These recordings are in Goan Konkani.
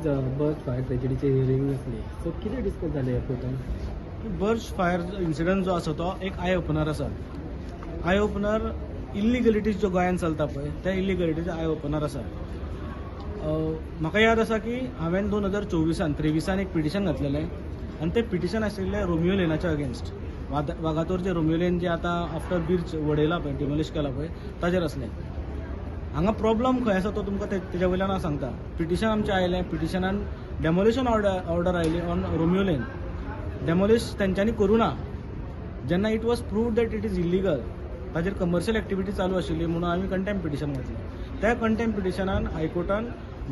आज बर्च फायर ट्रेजिडीचे हियरींग आसली, सो कितें डिस्कस जालें ह्या कोर्टान? बर्च फायर इन्सिडंट जो आसा तो एक I opener आसा. I opener इल्लिगलिटीज ज्यो गोंयांत चलता पळय, त्या इल्लिगलिटीज I opener आसा. म्हाका याद आसा की हांवें 2024आन 23आन एक पिटिशन घातलेलें आनी तें पिटिशन आशिल्लें रोमियो लेनाच्या अगेन्स्ट. वागातोरचें रोमियो लेन जें आतां आफ्टर बिर्च वडयला पळय, डिमोलिश केला पळय, ताजेर आसलें. हांगा प्रॉब्लम खंय आसा तो तुमकां तेज्या वयल्यान हांव सांगता. पिटिशन आमचें आयलें, पिटिशनान डेमोलिशन ऑर्डर आयली ऑन रोमियो लेन. डेमोलिश तेंच्यांनी करूं ना. जेन्ना it was proved that it is illegal, ताजेर कमर्शियल एक्टिविटी चालू आशिल्ली म्हणून आमी कंटेम्प्ट पिटिशन घातलें. त्या कंटेम्प्ट पिटिशनान हायकोर्टान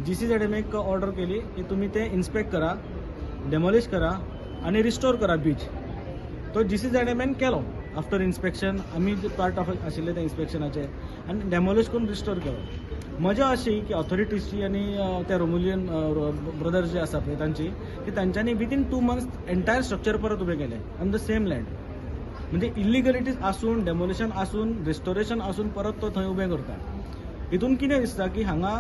जीसीझेडएमएक ऑर्डर केली की तुमी ते इन्स्पेक्ट करा, डेमोलिश करा आनी रिस्टोर करा बीच. तो जीसीझेडएमएन केलो. आफ्टर इन्स्पेक्शन आमी पार्ट ऑफ आशिल्ले त्या इन्स्पेक्शनाचे आनी डेमोलिश करून रिस्टोर केलो. मजा अशी की ऑथॉरिटीजची आनी त्या रोमुलियन ब्रदर्स जे आसा पळय तांची, की तांच्यांनी within 2 months entire structure परत उबें केलें ऑन the same land. म्हणजे इल्लिगलिटीज आसून, डेमोलिशन आसून, रिस्टोरेशन आसून परत तो थंय उबें करता. हितून कितें दिसता की हांगा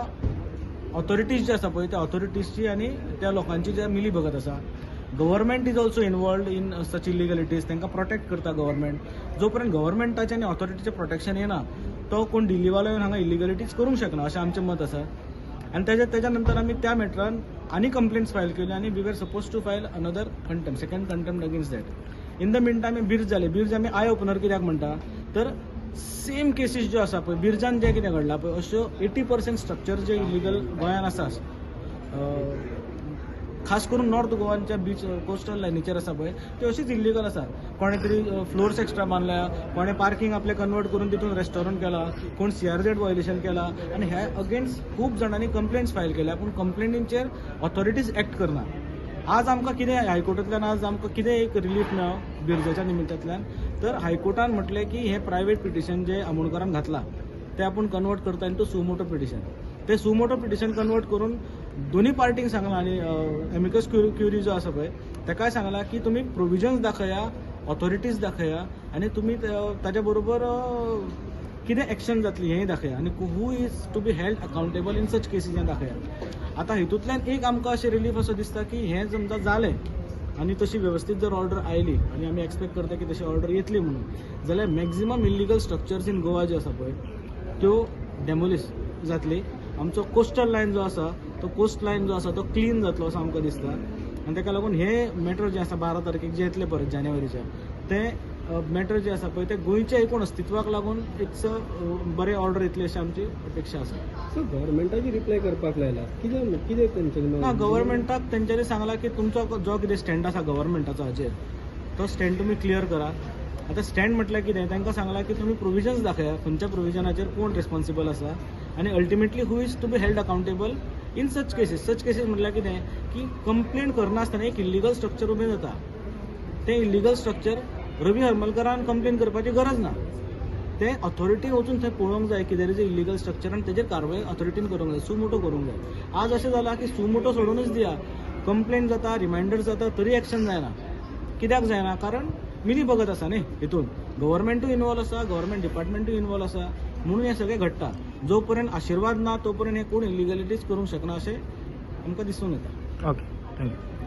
ऑथॉरिटीज जे आसा पळय, त्या ऑथॉरिटीजची आनी त्या लोकांची जे मिली भगत आसा. Government is also involved in such illegalities. तांकां प्रोटेक्ट करता गव्हर्मेंट. जो पर्यंत गव्हर्मेंटाचें आनी ऑथॉरिटीचें प्रोटेक्शन येना, तो कोण दिल्लीवालो येवन हांगा इल्लिगलिटीज करूंक शकना अशें आमचें मत आसा. आनी तेज्या नंतर आमी त्या मॅटरान आनी कंप्लेंट्स फायल केल्यो आनी we were supposed to file another contempt, second contempt against that. In the mean time बिर्ज जालें. बिर्ज आमी I opener कित्याक म्हणटा तर सेम केसीस ज्यो आसा पळय, बिर्जान जें कितें घडलां पळय, अश्यो 80% स्ट्रक्चर जे इलिगल गोंयान आसा, खास करून नॉर्थ गोवाच्या बीच कोस्टल लायनीचेर आसा पळय, ते अशीच इल्लिगल आसा. कोणें तरी फ्लोर्स एक्स्ट्रा बांदल्या, कोणें पार्किंग आपलें कन्वर्ट करून तितून रेस्टॉरंट केला, कोण सीआरझेड व्हायोलेशन केला आनी ह्या अगेन्स्ट खूब जाणांनी कंप्लेंट्स फायल केल्या, पूण कंप्लेनींचेर ऑथॉरिटीज एक्ट करना. आज आमकां कितें हायकोर्टांतल्यान आज आमकां कितें एक रिलीफ मेळ्ळो बिर्जाच्या निमित्तांतल्यान, तर हायकोर्टान म्हटलें की हें प्रायवेट पिटिशन जें आमोणकरान घातलां तें आपूण कन्वर्ट करता into suo motu petition. ते सुमोटो पिटिशन कन्वर्ट करून दोन्ही पार्टींक सांगलां आनी एमिकस क्युरी जो आसा पळय ताकाय सांगलां की तुमी प्रोविजन्स दाखया, ऑथॉरिटीज दाखया आनी तुमी ताच्या बरोबर कितें एक्शन जातली हेंय दाखया आनी who is to be held accountable in such cases हें दाखया. आतां हितूंतल्यान एक आमकां अशें रिलीफ असो दिसता की हें समजा जालें आनी तशी वेवस्थीत जर ऑर्डर आयली, आनी आमी एक्सपेक्ट करता की तशी ऑर्डर येतली म्हणून, जाल्यार maximum illegal structures in Goa ज्यो आसा पळय त्यो डेमोलिश जातली. आमचो कोस्टल लायन जो आसा, तो कोस्ट लायन जो आसा तो क्लीन जातलो असो आमकां दिसता. आनी ताका लागून हे मॅटर जे आसा, 12 तारखेक जे येतले परत जानेवारीच्या, ते मॅटर जे आसा पळय ते गोंयच्या एकूण अस्तित्वाक लागून it's बरें ऑर्डर येतली अशी आमची अपेक्षा आसा. सो गव्हर्मेंटाची रिप्लाय करपाक लायला, कितें कितें तेंच्यांनी? ना, गव्हर्मेंटाक तेंच्यांनी सांगलां की तुमचो जो कितें स्टँड आसा गव्हर्मेंटाचो हाजेर, तो स्टँड तुमी क्लियर करा. आतां स्टँड म्हटल्यार कितें, तांकां सांगलां की तुमी प्रोविजन्स दाखया, खंयच्या प्रोविजनाचेर कोण रिस्पॉन्सिबल आसा आनी ultimately who is to be held accountable in such cases. Such cases म्हटल्यार कितें की कंप्लेन करनासतना एक इल्लिगल स्ट्रक्चर उबें जाता, तें इल्लिगल स्ट्रक्चर रवी हरमलकरान कंप्लेन करपाची गरज ना. तें ऑथॉरिटी वचून थंय पळोवंक जाय की there is a illegal structure आनी तेजेर कारवाय ऑथॉरिटीन करूंक जाय, सुमोटो करूंक जाय. आज अशें जालां की सुमोटो सोडूनच दिया, कंप्लेन जाता, रिमायंडर जाता, तरी एक्शन जायना. कित्याक जायना? कारण मिली भगत आसा न्ही. हितून गव्हर्मेंटूय इनवॉल्व आसा, गव्हर्मेंट डिपार्टमेंटूय इनवॉल्व आसा, म्हणून हें सगळें घडटा. जो पर्यंत आशिर्वाद ना तो पर्यंत हे कोण इलिगलिटीज करूंक शकना अशें आमकां दिसून येता. Okay, thank you.